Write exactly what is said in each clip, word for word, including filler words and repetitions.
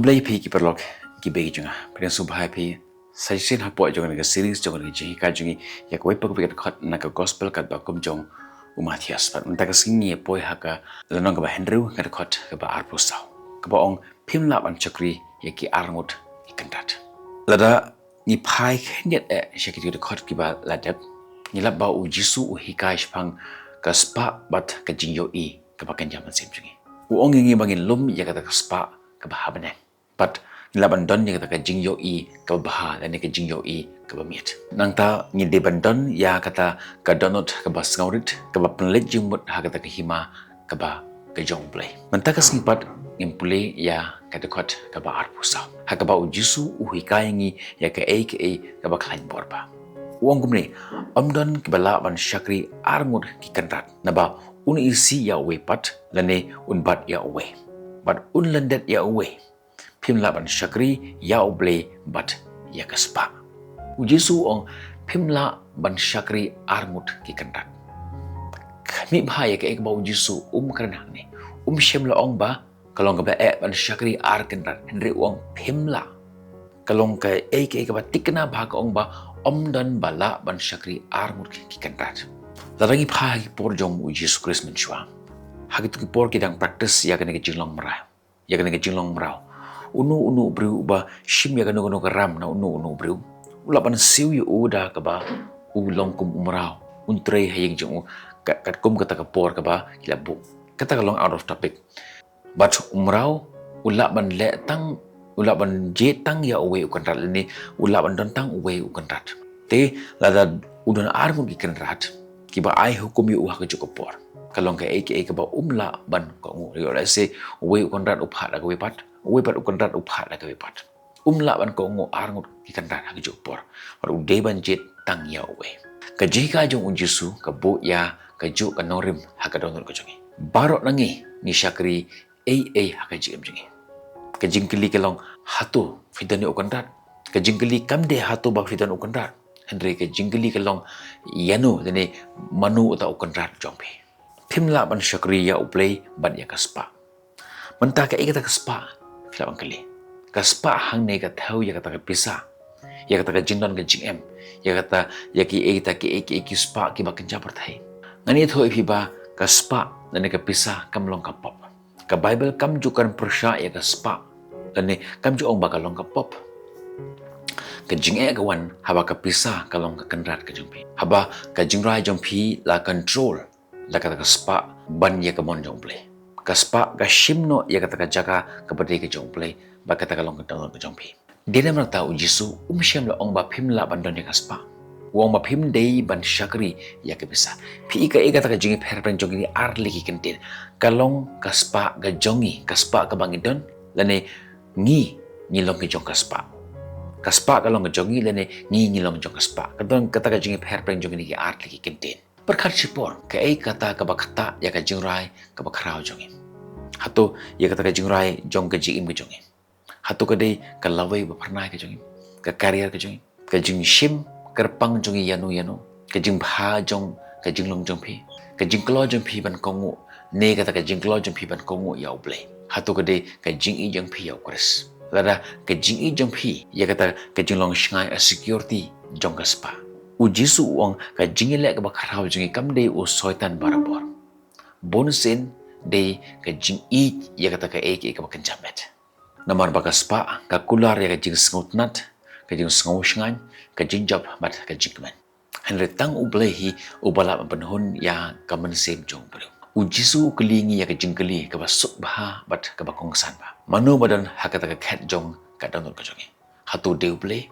Khublei phi ki paralok ki bei ki jong nga. Pdiang sngewbha ïa phi sa shisien hapoh jong kane ka series jong kane ka jinghikai jong ngi ïa kawei pa kawei ka dkhot na ka gospel katba kum jong u Mathaios. Bad mynta ka sngi ngi poi ha ka lynnong kaba hynriew, ka dkhot kaba arphew saw, kaba ong phim lah ban shakri ïa ki arngut ki kynrad. Lada ngi phai khyndiat eh sha kito ki dkhot kiba la dep, ngi lap ba u Jisu u hikai shaphang ka spah bad ka jingïohi kaba kynja mynsiem jong ngi. U ong ïa ngi ba ngin lum ïa kata ka spah kaba ha bneng, bad ngi lah ban don ïa kata ka jingïohi kaba bha lane ka jingïohi kaba miet. Nangta ngi dei ban don ïa kata ka dohnud kaba sngewrit, kaba pynleit jingmut ha kata ka hima kaba ka jong U Blei. Mynta ka sngi pat ngin pule ïa ka dkhot kaba arphew saw, ha kaba u Jisu u hikai ïa ngi ïa kaei kaei kaba khlaiñ bor bha. U ong kumne: Ym don kiba lah ban shakri arngut ki kynrad, naba un isih ïa uwei pat, lane un bat ïa uwei, bad un lyndet ïa uwei. Phim lah ban shakri ïa U Blei bad ïa ka spah. U Jisu u ong phim lah ban shakri arngut ki kynrad. Khmih bha ïa kaei kaba u Jisu um kren hangne. Um shym la ong ba ka long kaba eh ban shakri ar kynrad, hynrei u ong phim lah. Ka long kaei kaei kaba thikna bha, ka ong ba ym don ba lah ban shakri arngut ki kynrad. Lada ngi phai ha ki por jong u Jisu Khrist mynshuwa, ha kito ki por ki dang practice ïa kane ka jinglong mraw, ïa kane ka jinglong mraw. Uno uno u briew uba shim ïa kano kano ka ram na uno uno u briew, u lah ban siew ïa u da kaba u long kum u mraw, un trei ha ïing jong u, ka, katkum kata ka por kaba ki la buh. Kata ka long out of topic. Bad u mraw u lah ban leh tang, u lah ban jied tang ïa uwei u kynrad, lane u lah ban don tang uwei u kynrad. Te lada u don arngut ki kynrad kiba ai hukum ïa u ha kajuh ka por, ka long kaei kaei kaba um lah ban kohnguh. Ïoh lehse uwei u kynrad u phah da kawei pat, uwei pat u kynrad u phah da kawei pat. Um lah ban kohnguh arngut ki kynrad ha kajuh ka por, bad u dei ban jied tang ïa uwei. Ka jinghikai jong u Jisu ka buh ïa kajuh ka nongrim ha ka dohnud ka jong ngi. Baroh na ngi ngi shakri ei ei ha ka jingim jong ngi. Ka jingkylli ka long, hato phi don ïa u kynrad? Ka jingkylli kam dei hato ba phi don u kynrad, hynrei ka jingkylli ka long, ïano lane mano uta u kynrad jong phi? Phim lah ban shakri ïa U Blei bad ïa ka spah. Mynta kaei kata ka spah, phi lah ban kylli. Ka spah hangne ka thew ïa kata ka pisa, ïa kata ka jingdon ka jingem, ïa kata, ïa kiei kita kiei kiei ki spah kiba kynja pyrthei. Ngan ïathuh ïa phi ba ka spah lane ka pisa kam long ka pop. Ka Baibl kam ju kren pyrshah ïa ka spah, lane kam ju ong ba ka long ka pop. Ka jingeh ka wan haba ka pisa ka long ka kynrad ka jong phi, haba ka jingrai jong phi la control da kata ka spah ban ïa ka mon jong U Blei. Ka spah ka shim noh ïa kata ka jaka kaba dei ka jong U Blei, bad kata ka long ka dohnud ka jong phi. Dei namar kata u Jisu um shym la ong ba phim lah ban don ïa ka spah. U ong ba phim dei ban shakri ïa ka pisa. Phi i kaei kata ka jingïapher pyrshah jong kine ar tylli ki kyntien. Ka long ka spah ka jong ngi, ka spah kaba ngi don, lane ngi, ngi long ki jong ka spah. Ka spah ka long ka jong ngi, lane ngi, ngi long jong ka spah. Ka don kata ka jingïapher pyrshah jong kine ki ar tylli ki kyntien. Pyrkhat shipor, kaei kata kaba ktah ïa ka jingrai kaba khraw jong ngi? Hato ïa kata ka jingrai jong ka jingim ka jong ngi? Hato ka dei ka lawei ba phyrnai ka jong ngi, ka career ka jong ngi, ka jingshim kyrpang jong ngi ïano ïano, ka jingbha jong ka jinglong jong phi, ka jingkloi jong phi ban kohnguh, ne kata ka jingkloi jong phi ban kohnguh ïa U Blei? Hato ka dei ka jingïeit jong phi ïa U Khrist? Lada ka jingïeit jong phi ïa kata ka jinglong shngaiñ, a security jong ka spah. U Jisu u ong ka jingïaleh kaba khraw jong ngi kam dei u Soitan barabor. Bunsien dei ka jingïeit ïa kata kaei kaei kaba kynja met. Namar ba ka spah ka kular ïa ka jingsngewtynnat, ka jingsngewshngaiñ, ka jingjop bad ka jingkmen. Hynrei tang U Blei hi uba lah ban pynhun ïa ka mynsiem jong u briew. U Jisu u kylli ngi ïa ka jingkylli kaba suk bha bad kaba kongsan bha. Mano ba don ha kata ka khet jong ka dohnud ka jong ngi? Hato dei U Blei,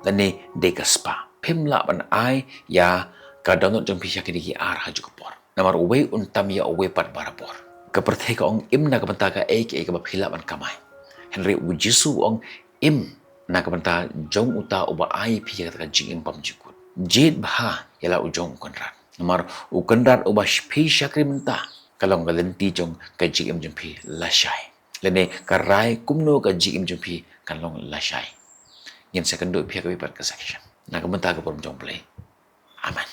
lane dei ka spah? Phim lah ban ai ïa ka dohnud jong phi sha kine ki ar ha kajuh ka por. Namar uwei un tam ïa uwei pat barabor. Ka pyrthei ka ong im na ka bynta kaei kaei kaba phi lah ban kamai. Hynrei u Jisu u ong im na ka bynta jong uta uba ai phi ïa kata ka jingim bymjukut. Jied bha ïa la u jong u kynrad. Namar u kynrad uba sh-, phi shakri mynta ka long ka lynti jong ka jingim jong phi lashai. Lane ka rai kumno ka jingim jong phi kan long lashai. Ngin sa kynduh ïa phi ha kawei pat ka section. Na ka bynta ka burom jong U Blei. Amen.